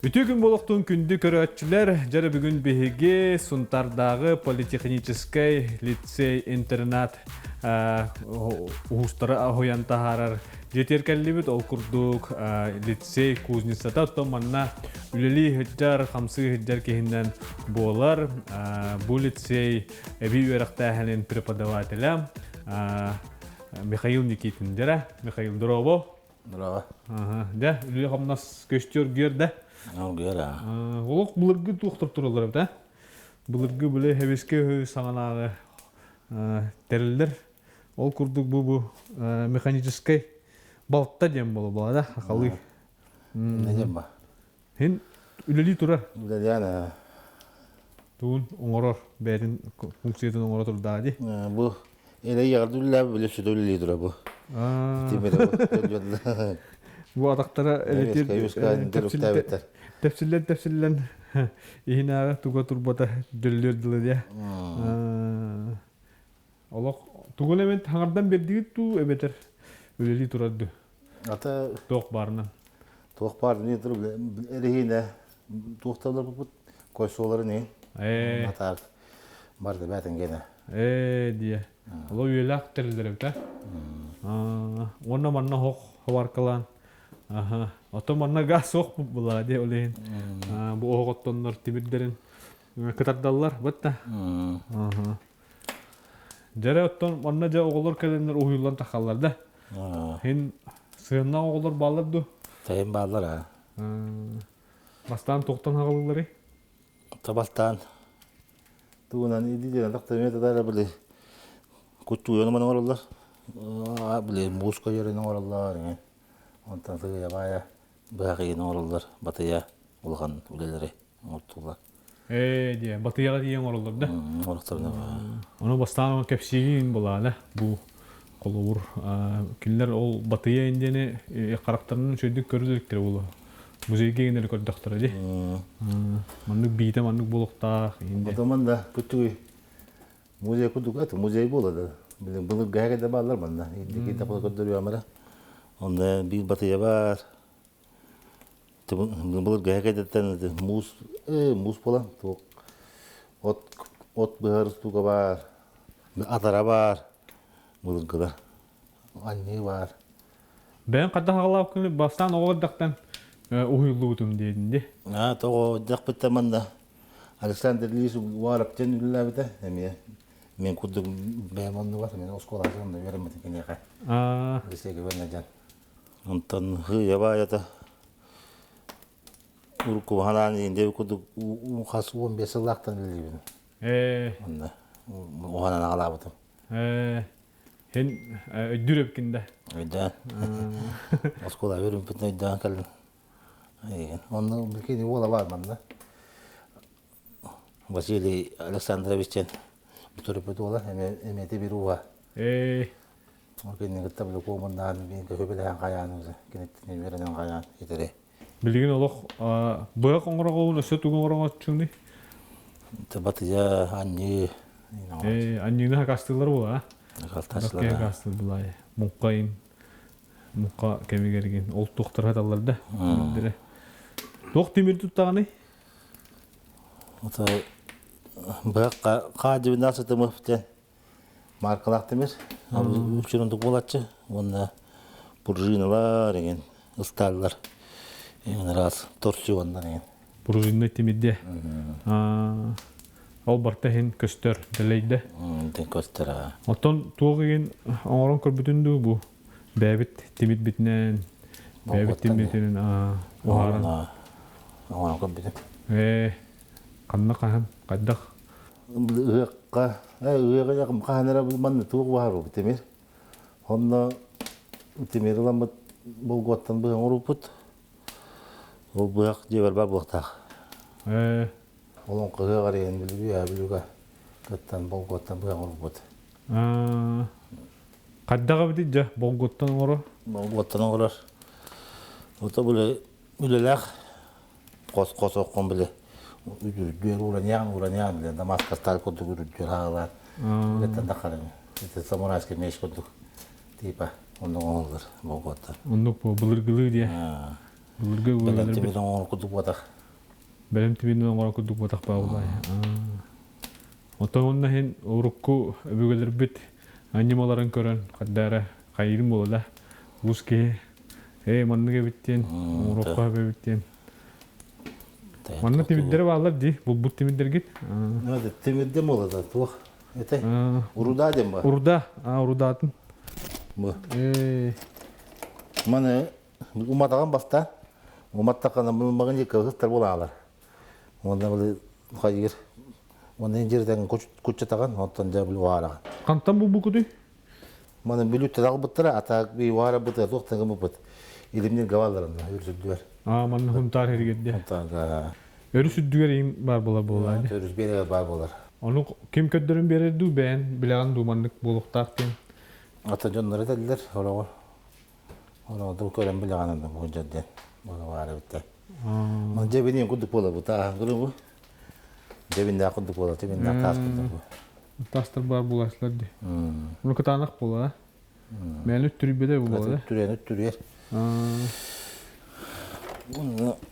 Үтүө күн буолуохтун күндү көрөөччүлэр! Дьэ бүгүн биһиги Сунтардааҕы политехническэй лицей-интернат уһустары аһуйан таһаарар дьиэтигэр кэллибит. Ол курдук лицей кузницата оттон манна үлэлии сылдьар, хамсыы сылдьар киһинэн буолар. Бу лицей эбии үөрэхтээһинин преподавателэ Михаил Никитин. Дьэрэ, Михаил, здорово! Браво. Дьэ, үлэ-хамнас көстүөр гүөр да. Гүөр аа. Олох былыргы туохтар тураллар эбит, а? Былыргы бile хэбиске саҥанааҕы тэриллэр. Ол курдук бу бу механическай балта диэн буола буола да, хахалыы. Не диэн ба? Хин үлэлии турар. Үлэлээн аа. Тугун оҥорор, бэйэтин функциятын оҥоро турдаа дии. Бу элэ яҕырдулла биле сүтэ үлэлии турар бу. Бу атахтара элетир тэпсиллэн тэпсиллэн иһинээҕи туга турбата дөллүөр дылы диэ. Олох тугун эмит хаҥардан бердигит дуу эбэтэр үлэлии турар дуу? Ата туох баарынан. Туох баарынан тур эриһиинэ туохталар койсуоларын ин. Ээ. Атаар барда бээтин генэ. Ээ диэ. Оло үйэлээх тэриллэр эбит аа. Уонна манна хох хабаркалаан. Аха. Ото манна газ суох була диэ ол иһин. Бу оһоҕоттоннор тимирдэрин кытардаллар бытта. Аха. Дьэрэ оттон манна дьэ оҕолор кэлэннэр уһуйуллан тахаллар да. Хин сыаннаах оҕолор бааллар дуу? Сайын бааллар аа. Бастаан туохтан хаҕылылларый? Табастаан тугунан идиидинэн тахтамия татара били куттуйан оҥороллор. Били муус көйөрөн оҥороллор. Онтон сыгыйа баайа быһах иһин оҥороллор. Батыйа улахан үлэлэри оҥортулар. Ээ диэ, батыйаҕа тиийэн оҥороллор да? Оҥорохторуна Ону бастаан кэпсиигин булаана бу холобур кинилэр ол батыйа индиэни харахтарынан үчүгэйдик көрө иликтэрэ буолуо. Музейга гинэри көрдөхтөрө дии. Маннык биитэ маннык буолуохтаах инде. Отоман да күттүгүй музей курдук это музей буола да. Билин былыргы да бааллар манна. Инники да көрдөрүөмэрэ. Онно биир батыйа бар. Былыргы кэдэттэн муус муус буолан туох от от быһар устууга баар, атара баар былыргылар анньыы баар. Бэйэҥ хайдах аҕалаах күнү бастаан оҕо эрдэхтэн уһуйуллубутум диэтин дии. Аа тоҕо эрдэхпиттэн манна Александр Ильич Уаров диэн үлэлээбитэ эмиэ мен курдук бэйэм оннугар мен оскуолаҕа онно үөрэммитим киниэхэ. Аа. Алексей Ивановна Онтон һыйа баайата урукку ханаан индиэ курдук хас 15 сыллаахтан үлэлиибин. Ээ. Онно уһанан аҕалаабытым. Ээ. Һин өйдүүр эбиккин да. Өйдөөн. Оскуола өрүмпүтүн өйдөөн кэллим. Онно билкини уола бар манна. Василий Александрович диэн төрөппүт уола эмиэти бир уа. Ээ. Ол кэннэ кытта били куомуннаан бииргэ сөбүлэһэн хайаан уже киниттэн үөрэнэн хайаан итэри. Билигин олох быһах оҥороҕун өссө тугу оҥороҕоччуҥуй? Батыйа, анньыы. Ээ, анньыыны хакастыыллар буола, а? Хакастыыллар. Хакастыыл булай. Муҥха муҥха кэмигэргин ол туохтар хаталлар да. Туох тимир туттаҕыный? Ото быһах хаадьыбынан сытымых диэн Маркалаах тимир, үксүн онтук буолааччы уонна пружиналар эҥин ыстааллар эҥин араас торсионнар эҥин. Пружиннай тимирдэ. Ол барта иһин көстөр, дэлэйдэ. Дэн көстөр. Оттон туох иһин оҥорон көрбүтүн дуу бу бэйэбит тимирбитинэн, бэйэбит тимирбитинэн уһааран. Оҥорон көрбүтүм. Ээ, ханна хаһан, хайдах Ыһыахха, ыһыаҕы хаһан эрэ манна туох баһар тимир. Онно тимир ыламмыт булгуоттан быһа оҥоруппут. Ол быһах дьиэбэр бар буолуохтаах. Ээ. Олоҥхо ыһыаҕар иһэн Бүлүү Бүлүүгэ кыттан болгуоттан быһа оҥорбут. Хайдах эбитий дьэ болгуоттан оҥорор? Болгуоттан оҥорор. Ото били үлэлээх хос-хос оккун били үрдүөр уранян уранян били дамаскастар курдук үрдүөр хаалар кыттан тахарым это самурайский меч курдук типа оннук оҥоһуллар болгуоттар оннук былыргылыы диэ. Былыргы Бэлэм өбүгэлэрбит тимир оҥорор курдук буотах. Бэлэм тимиринэн оҥорор курдук буотах бааллай. Оттон онно иһин урукку өбүгэлэрбит ньымаларын көрөн хардара хайыырым буола да уус киһи ээ маннык эбит диэн оҥоруохха сөп эбит диэн манна тимирдэрэ бааллар дии булбут тимирдэргит. Тимирдем буола да туох это уруда диэн ба урда урудаатын бу маны уматаҕын баста уматтаххына мылмаҕын кыһыстар буолаалар уонна били хайыыр уонна инжирдэн куччатаҕын оттон дьэ били уһаараҕын хантан булбукутуй Маны бүлүүттэн аҕалбыттара, а так би уһаарабыт туох да гыммыппыт. Илимнир гавалларын үрүсүрдүгэр. Аа, манна Хунтаар һиригэр Хунтаарга. Өрүс үрдүгэр иин баар буолар буолаа. Өрүс биэрэр баар буолар. Ону ким көрдөрөн биэрэр дуу, бэйэн билэҕин дуу маннык буолуохтаах диэн. Ата дьоннор этэллэр, олоҕор. Олоҕор көрөн билэҕин бу дьон диэн. Буола баар эбиттэр. Ман дьэбинин курдук буолабыт аа бу. Дьэбиннээх курдук буолар, дьэбиннээх таас курдук бу. Тастар баар буолааччылар дии. Ону кытаанах буолар. Мээнэ үттүрүйбэтэ буолар. Үттүрүйэн үттүрүйэр.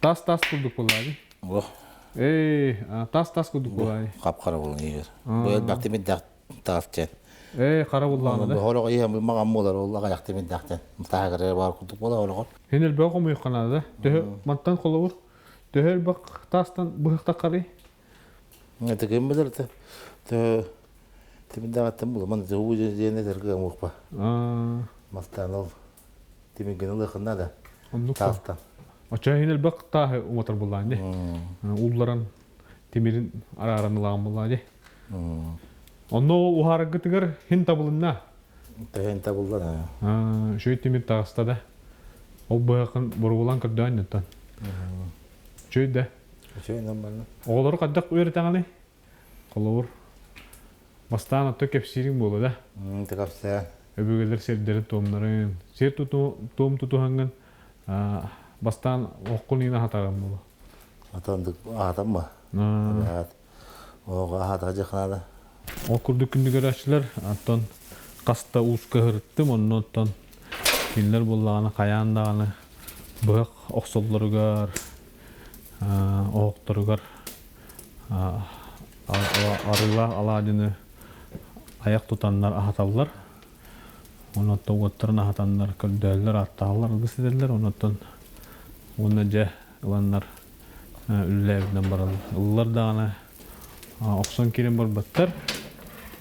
Тас тас курдук буолар. Олох. Ээ, тас тас курдук буолар. Хап-хара буолан иһэр. Бу элбэх тимирдээх таас диэн. Ээ, хара буллаҕына да. Хорох иһэн бу маҕан буолар, ол аҕыйах тимирдээх диэн. Тааһыгар баар курдук буолар олоҕор. Һин элбэх хомуйуохха наада. Төһө мантан холобур төһө элбэх таастан быһахтаххарый? Это ким билэр те тимирдээҕиттэн буламан уу диэн этэргэ муохпа. Мастаан ол тимиргин ылыахына да таастан. Оччо иһин элбэх тааһы уматар буллаан дии. Уулларан тимирин арааран ылаан буллаа дии. Онно ол уһаараргытыгар хин табылынна. Тэһин табыллан. Үчүгэй тимир таҕыста да. Ол быһахын боругулаан көрдөөн оттон. Үчүгэй да. Үчүгэй нормально. Оҕолору хайдах үөрэтэҕиний? Холобур, бастаан отто кэпсиириҥ буолуо да? Кэпсээ. Өбүгэлэр сирдэрин-туомнарын, сир туом тутуһаҥҥын бастаан оххун иин аһатаҕын буолуо. Атан аһатамма. Оҕо аһатаҕа дьахаада. Ол курдук күндүгөрөөччүлэр оттон хаста ууска ыһырыттым, онно оттон кинилэр буоллаҕына хайаан даҕаны быһах охсоллоругар, оһохторугар арыылаах алаадьыны айах тутаннар аһаталлар. Онон уоттарын аһатаннар көрдөөллөр, ааттааллар, алгыс этэллэр. Онон уонна дьэ ыланнар үлэлээбитинэн бараллар. Ыллар даҕаны охсон киирэн барбаттар.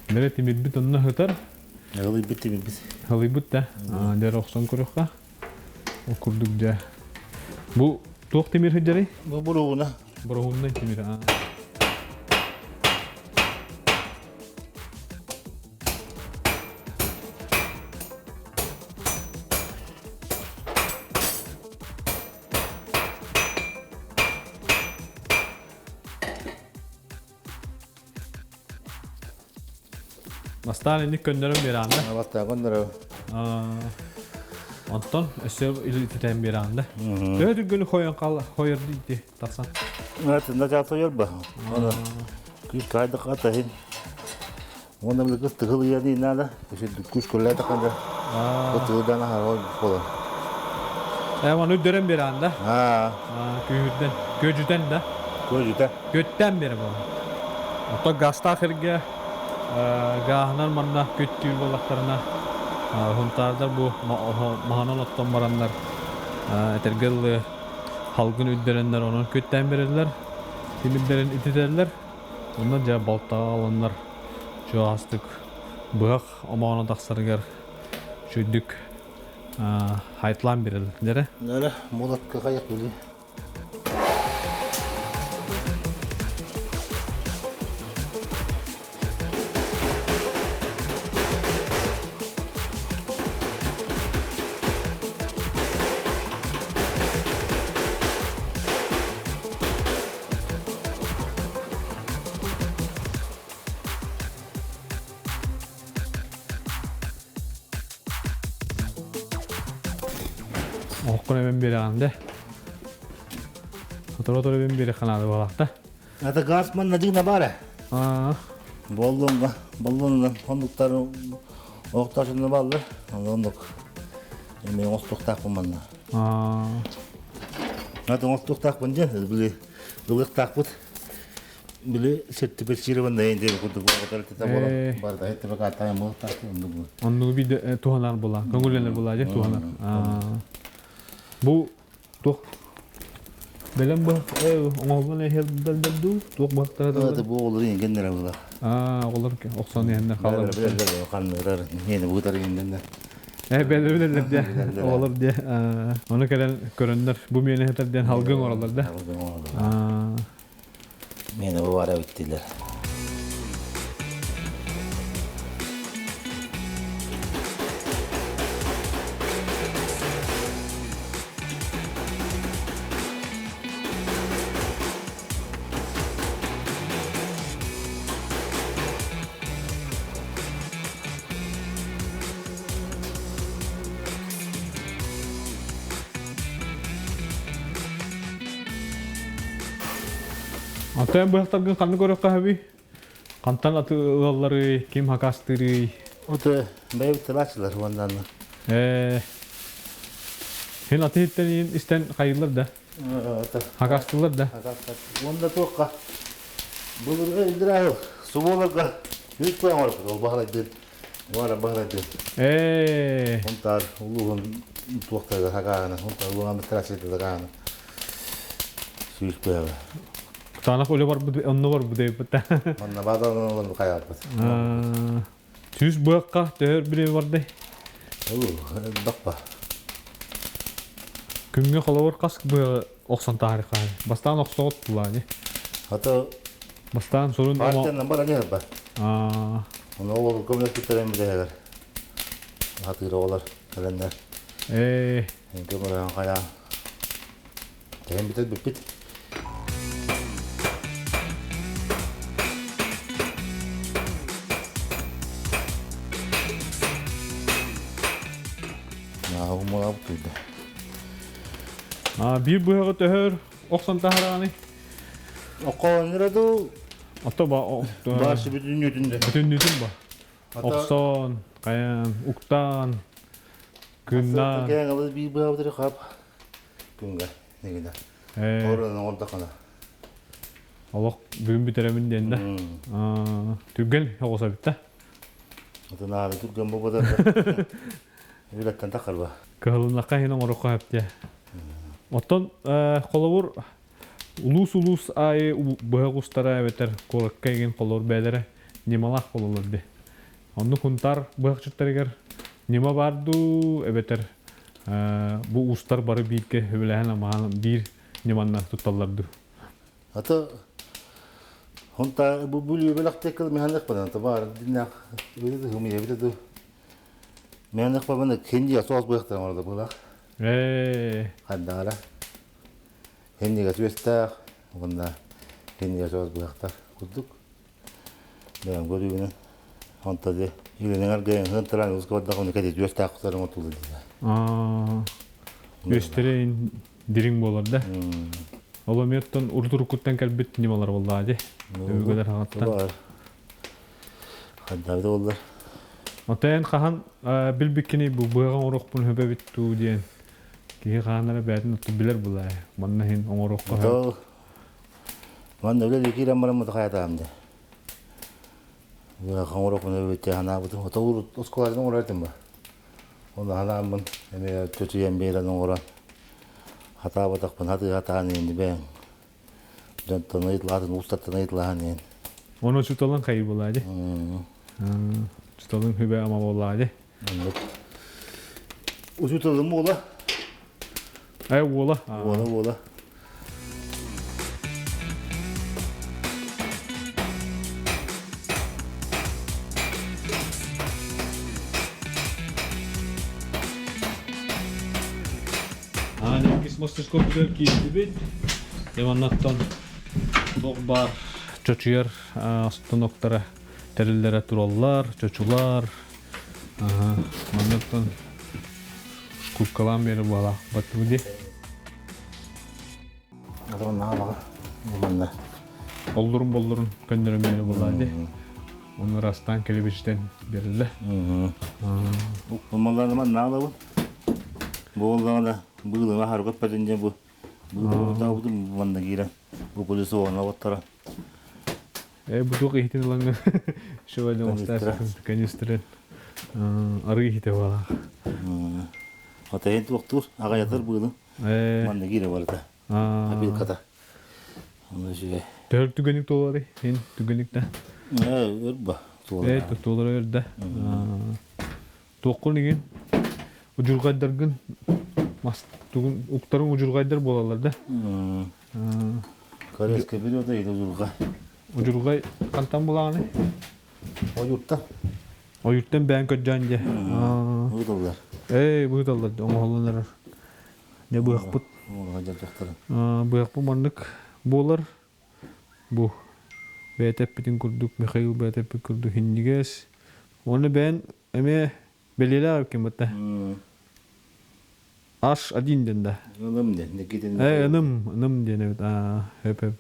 Бэрэ тимирбит онно сытар. Ылыйбыт тимирбит. Ылыйбыт да. Дьэ охсон көрүөххэ. Ол курдук дьэ. Бу туох тимир сылдьарый? Бу буругуна. Буругуннай тимир. Бастаан инник көннөрөн биэрэҕин да? Бастаан көннөрөбүн. Онтон өссө илититэн биэрэҕин да? Төһө түргэнник хойон хаал хойор дии тахсан? Начаа сойор ба. Оны күс кайдык атаһын. Уонна били кыс тыгыл ыйа дии наада. Күс көллөтө ханда. Тыгылдан аһар болон. Э, оны үрдөрөн биэрэҕин да? Аа. Күүһүрдэн, күөдьүтэн да? Күөдьүтэ. Күөттэн биэрэ буолар. Оттон гаастаах сиргэ гааһынан манна күттүүр буоллахтарына, хунтаардар бу маһынан оттон бараннар этэргэ дылы халгын үрдэрэннэр онон күттээн биэрэллэр, тимирдэрин ититэллэр. Онно дьэ балтаҕа аҕаланнар чугаастык быһах омооно тахсарыгар үчүгдүк хайтлаан биэрэллэр. Нөрэ, мулатка хайах били. Оһоххун эбэн биэрэҕин да. Сотору-сотору эбэн биэриэххэ наада буолаахта. Это газ манна дьиҥ баара. Аа. Боллунга, боллунна оннуктар оохтоочунна бааллар. Оннук. Эми оҥостуохтаахпын манна. Аа. Атын оҥостуохтаахпын диэн, били ылыахтаахпыт. Били сертифицированный диэн курдук буолар буолан барда сертификаттаах буолуохтаах оннук. Оннугу биир туһанар була, көҥүллэнэр була дьэ туһанар. Бу туох бэлэм быһах оҥоһуллан эһэлдэр дуу туох быһахтара бу оҕолор иҥгеннэр була. Аа, оҕолор охсон иһэннэр хаалар. Ханнырар, миэни бутар иҥгеннэр. Бэлэбилэллэр дэ, оҕолор дэ. Ону кэлэн көрөннөр, бу миэни хэтэр диэн халгын оҥороллор да. Миэни бу бара бүттүлэр. Антон быһахтаргын ханна көрөххө сөбүй? Хантан аты ылалларый, ким хакастыырый? Вот бэйэбит тылааччылар уонна Хин аты иттен истен хайыллар да? Хакастылар да? Уонна туохха былыргы илдирааһыл субуоларга үүт куйан оҥорбут ол баһылайдыын Уара баһылайдыын Хунтаар улууһун туохтарыгар хакааны Хунтаар улууһун администрациятыгар хакааны сүүс куйаҕы Кытаанах үлэ барбыт онно барбыт эбит Манна бадаан хайааппыт Сүүс быакка төһөр бириэмэ бардай? Элбэх ба. Күҥҥэ холобур хас быаҕы охсон таһаарыхха? Бастаан охсоҕут булаани. Хата Бастаан сурун Партиянан баран иһэр ба. Оны ол көмөлөспүттэрин билэһэлэр. Хатыыр оҕолор кэлэннэр. Көмөлөһөн хайаан. Тэһэн бүтэр бүппүт. Биир быһаҕы төһөр охсон таһараҕаный? Окооннура дуу? Ото ба Баарсы бүтүннүүтүн Бүтүннүүтүн ба. Охсон, хайан, уктаан, күннаан. Кэҥ биир быһабытыры хап күнгэ негине. Орон оҥордоххуна. Олох бүгүн бүтэрэмин диэн да. Түргэн оҕус эбит да. Отунаары түргэн буолбатар. Үлэттэн тахарба. Кыһылыннахха иһин оҥороххо сөп Оттон холобур улуус-улуус аайы быһах устара эбэтэр куоракка игин холобур бэйэлэрэ ньымалаах буолаллар дии. Оннук Хунтаар быһахчыттарыгар ньыма баар дуу эбэтэр бу уустар бары бииргэ үбүлэһэн амаһан биир ньыманнан тутталлар дуу? Ата Хунтаар бу бүлүүбэлэхтик механик бадан табаар диннах хымия бит ду механик бабаны хинди соос быахтан орда булах хандаара хиндига түөстээх уонна хиндига соос быахтар курдук бэйэм көрүүбүнэн онто де үлэнэҥэр гыйан туран ууска бардах кэти түөстээх кутарын отулу дии. Үөстэрэ дириҥ буолар да. Ол эмиэттэн урут-уруккуттан кэлбит ньымалар буоллаа дии. Өбүгэлэр хаҥаттан. Хандаабыта буоллар. Оттон хаһан билбиккини бу быаҕа оҥоруохпун сөбөбүт дуу диэн киһи хаанара бэйэтин отту билэр булаа. Манна иһин оҥоруохха Манна үлэ киирэн баран мутахаятаам дии. Быаҕа оҥоруохпун өбүттэ ханаабытым. Ото урут оскуолатын оҥорор этим ба. Оны ханааммын эмиэ чочуйан биэрэн оҥорон хатаабатахпын хатыы хатаан иһин бэйэҥ дьонтон ыйытылаатын уустартан ыйытылаһан иһин. Ону учууталын хайы буолаа дии. Учууталын хүбэ ама буоллаа дии. Учууталым уола. Э уола. Уола уола. Иккис мастерскойбутугар киирдибит. Иваннаттан туох баар чочуйар станоктара тэриллэрэ тураллар, чочулар. Маннаттан шкуркалаан биэрэр буолаах баттыбы дии. Манна. Оллурун боллурун көннөрөн биэрэр буоллаа дии. Оны растаан келебичтен берилде. Умалларыма наалабын. Буоллаҕына быылыма харгыппатын дьэ бу Бу манна киирэн бу колесо оттара. Бу туох иһитин ылаҥҥын шевалье Канистра. канистрын арыы иһитэ буолаах. Атайын туохтуур, аҕайатар быылын. Манна киирэ барыта. Опилката. Оны үчүгэй. Төр түгэнник туолары, ин түгэнник да. Өр ба туолар. Туолары өр да. Туоххун игин удьурҕайдаргын мас тугун уктарың удьурҕайдар буолаллар да. Корейская береза или удьурҕай. Удьурҕай хантан булаҕыный? Ойууртан. Ойууртан бэйэн көрдөөн дьэ. Быһыталлар. Ээ, быһыталлар оҥоһуллан эрэр. Дьэ быһахпыт. Быһахпыт маннык буолар. Бу бэйэтэ эппитин курдук, Михаил бэйэтэ эппит курдук иһинньигэс. Уонна бэйэн эмиэ бэлиэлээх эбиккин бытта. Аш один диэн да. Ыным диэн. Никитин. Э, ыным, ыным диэн эбит. Аа, хөп хөп.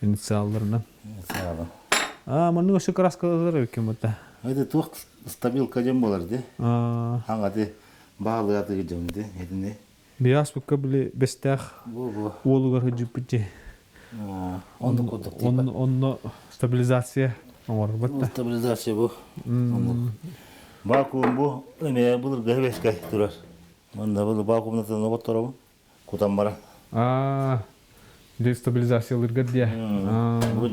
Инициалларынан. Инициалы. Аа, маннык өссө краскалалар эбиккин бытта. Это туох стабилка дьон болар ди. Аа. Хаҥаты баалыга тыгы ди. Этини. Биас букка били бэстээх уолугар сылдьыппыт дии. Онно курдук типа. Онно стабилизация оҥорбут да. Стабилизация бу. Вакуум бу эмиэ былыргы бэскэ турар. Манна бұл вакуумнатын оботторобун. Кутан бара. Аа, дестабилизациялырга диэ. Бу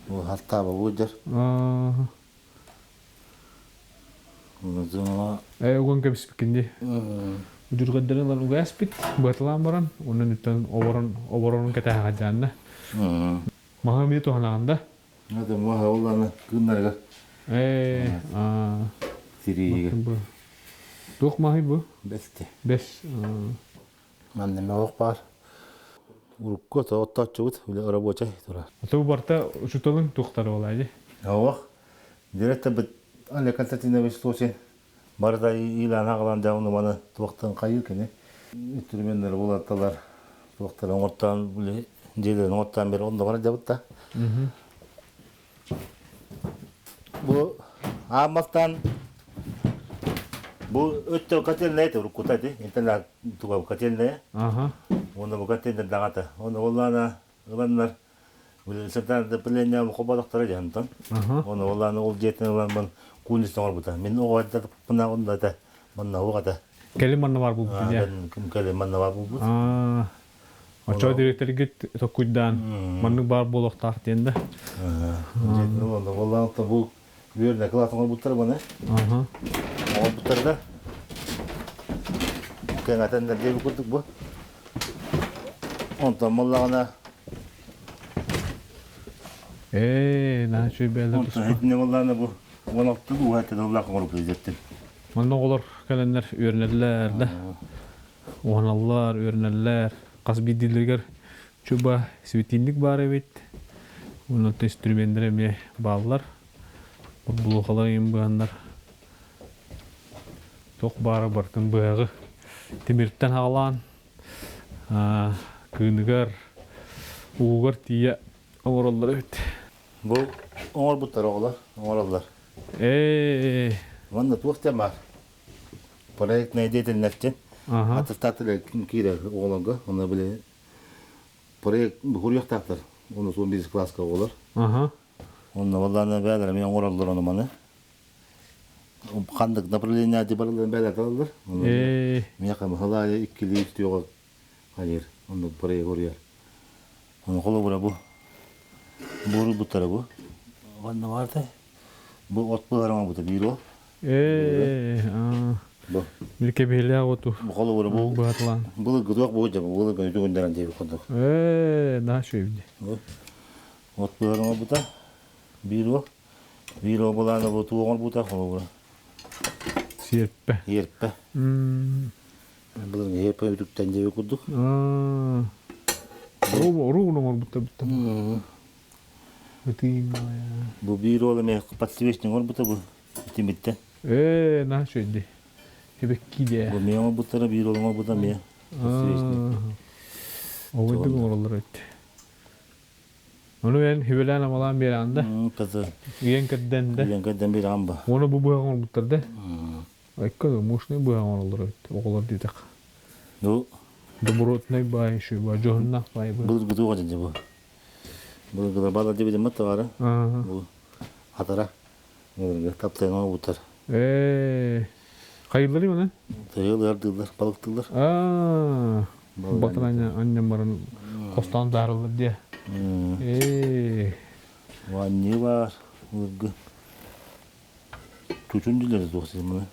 Бу хаттаба бу дьар. Уган кэбиспиккин дии. Удьурҕайдарын ылан угаспит, быаталаан баран, онон үттэн оборон оборонун кэтэһэҕэ дьаанна. Маһы эмиэ туһанаҕын да? Это маһы олланы кыыннарыгар. Тириигэ. Туох маһый бу? Бэсте. Бэс. Манна мөҕөх баар. Урукку оттооччубут үлэ рабочай турар. Ото барта учуталың туохтары буолаа дии? Ох, директор бит Олег Константинович Сосин барыта иилаан аҕалан дьэ ону маны туохтан хайыы кини инструменнары булатталар туохтары оҥортоон били дьиэлэрин оҥортоон бери онно баран дьабытта. Бу аан бастаан бу өттө котельная это уруккута ити интернат туга котельная. Уонна бу котельная даҕата. Оны оллаана ыланнар Сатаан хободохторо дьаһантан. Оны оллаана ол дьиэтин ылан бан куунис оҥорбута. Мин оҕо эрдэхпинэ онно этэ манна уҕата. Кэлин манна бар булбут дии. Кэлин манна бар булбут. Оччо дириэктэргит токкуйдаан маннык баар буолуохтаах диэн да. Онно бу үөрнэ кылаас оҥорбуттар баны. Оҥорбуттар да кэҥэтэннэр диэби курдук бу. Онтон буоллаҕына Ээ, наһаа үчүгэй бэйэлэр Онтон итиннэ буоллаҕына бу 16 ууһа тыллаах оҥорбут дьэттин. Манна оҕолор кэлэннэр үөрэнэллэр да. Уһаналлар, үөрэнэллэр. Хас биирдиилэригэр чуба светильник баар эбит. Онон инструменнэр эмиэ бааллар. Булуохалар иҥин быһаннар. Туох баара барытын быһаҕы тимиртэн аҕалаан кыыныгар, уугар тиийэ оҥороллор эбит. Бу оҥорбуттар оҕолор, оҥороллор. Ээ. Уонна туох диэн баар? Проектная деятельность аттестат киирэр оҕолорго. Онно били проект хуруйахтаахтар. Оны суон бизнес класска оҕолор. Онно баллааны бээлэр эмиэ оҥороллор ону маны. Ханнык направление барыларын бээлэр талаллар. Миэхэ мыһылаайа иккилии үстүөҕэ хайыр. Онно проект уруйар. Ону холобура бу. Буруйбуттара бу. Онно баартай. Бу от быһарама бута биир ол. Бу. Бир кэбиһилээх оту. Бу холобура бу. Быһатылаан. Былыргы туох бу дьэ былыргы үтүгүннэрэн диэбит курдук. Наһаа үчүгэй От быһарама бута биир ол. Биир ол былаана бу туох оҥорбута холобура. Сиэрпэ. Сиэрпэ. Былыргы сиэрпэ үтүктэн диэбит курдук. Уруу оҥорбуттар бутта. Бу биир уол эмиэ подсвечник оҥорбута бу итимиттэн. Ээ, наһаа үчүгэй Эбэкки дии. Бу эмиэ оҥорбуттара биир уол оҥорбута эмиэ подсвечник. Обойдук оҥороллор эбит. Ону эн хүбэлээн амалаан биэрэҕин да. Үйэн кэрдэн да. Үйэн кэрдэн биэрэҕин ба. Уонна бу быһах оҥорбуттар да. Айка мощный быһах оҥороллор эбит оҕолор диэтэх. Ну, Добротный баай шуба, дьоһуннаах баай бу. Былыргы туох дьэ бу. Былыргылар баалар дебидим маттавары. Бу атара. Былыргы таптайма утар. Ээ, хайыллар именно? Тыылар дыллар, балыктылар. Аа, батыр анньан баран хостон таарыллар диye. Ээ. Ванни бар, былыргы. Тутун дилер туох симмы.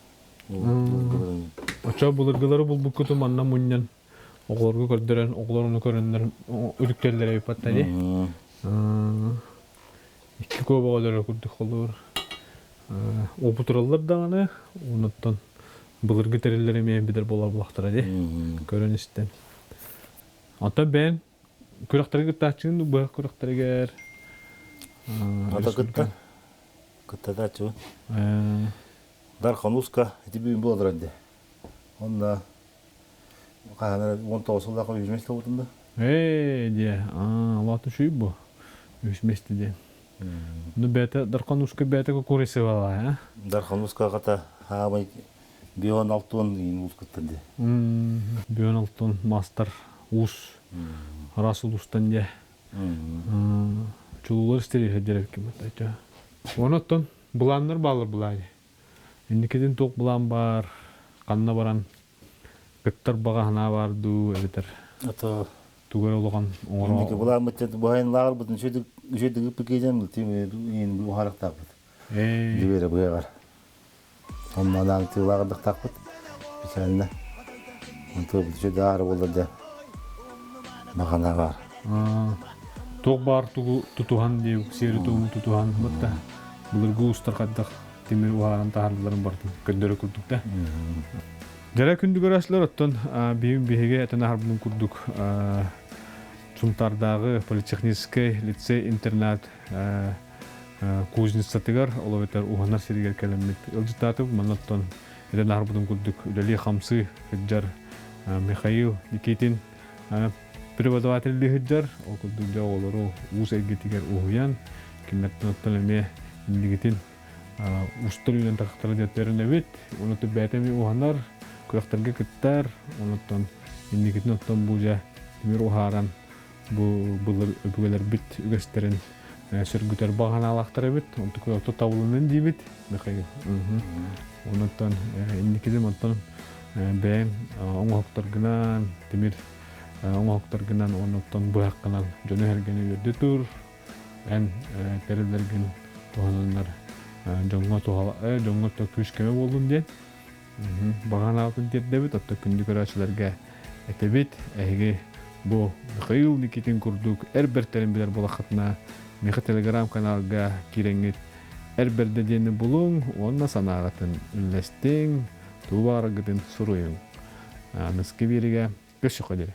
Очо былыргылары булбуккуту манна мунньан оҕолорго көрдөрөн, оҕолор ону көрөннөр үтүктэллэрэ эбиппаттар дии. Икки куобаҕа өлөрөр курдук холуур. Уопутураллар даҕаны, онуттан былыргы тэриллэр эмиэ билэр буолар булахтара дии. Көрөн истэн. Оттон бэйэн күрэхтэргэ кыттааччыгын быһах күрэхтэригэр Ата кытта. Кыттатааччыбын. Дархан-Ууска ити бүгүн буолар дии. Онно хаһан 19 сыллаах үһүс миэстэ буолбутум да. Ээ диэ, аа, улаата үчүгэй бу. Үһүс миэстэ диэн. Ну бэйэтэ Дархан-Ууска бэйэтэ курисывала, а? Дархан-Ууска аҕата хаамай бион алтуон иин уус кыттан дии. Бион алтуон мастер уус араас улуустан дьэ. Чулуулар истэриэхэ дьэрэлким это. Онон былааннар бааллар былаани. Инникитин туох былаан баар, ханна баран кыттар баҕа санаа баар дуу эбэтэр Ото тугу эрэ улахан инники оҥоро былааммыт быһайын лааҕырбытын үчүгэй ыыппыт тим уһаарыктаахпыт. Ээ Дибиэрэ быһыгар. Онно анаан тыылааҕырдыктаахпыт специально. Онто үчүгэй аары буолла да баҕана баар. Туох баар тугу тутуһан диэбик сиэри-туому тутуһан батта былыргы уустар хайдах тимир уһааран таһаардыларын барытын көрдөрө курдук да. Дьэрэ күндүгэр аслар оттон биһим биһиги этэн аһарбытым курдук Сунтаардааҕы политехническэй лицей-интернат кузницатыгар, ол эбэтэр уһанар сиригэр кэлэммит ыалдьыттаатыбыт. Манна оттон этэн аһарбытым курдук үлэлии-хамсыы сылдьар Михаил Никитин преподавателлии сылдьар. Ол курдук дьэ оҕолору уус эйгэтигэр уһуйан, кинилэртэн оттон эмиэ иннигитин устар үүнэн тахтара диэттэрин эбит. Онон бэйэтэ эмиэ уһанар, күрэхтэргэ кыттар. Онон инникитин оттон бу дьэ тимир уһааран бу былыр өбүгэлэрбит үгэстэрин сөргүтэр баҕа санаалаахтар эбит. Онтуку ото табылынын диибит Михаил. Онон инникитин онтон бэйэҥ оҥоһуктаргынан, тимир оҥоһуктаргынан, оннуттан быһаххынан дьону сэргэни үөрдэ тур. Эн тэриллэргин туһананнар дьоҥҥо туһала дьоҥҥо күүс-көмө буоллун диэн баҕа санаабытын тиэрдэбит, оттон күндү көрөөччүлэргэ этэбит, эһиги бу Михаил Никитин курдук эр бэртэрин билэр буолаххытына, миэхэ телеграм-каналга киирэҥҥит эр бэрдэ диэни булуҥ уонна санааҕытын үллэстиҥ, тугу баҕараргытын суруйуҥ. Аныскы биэригэ көрсүөххэ диэри.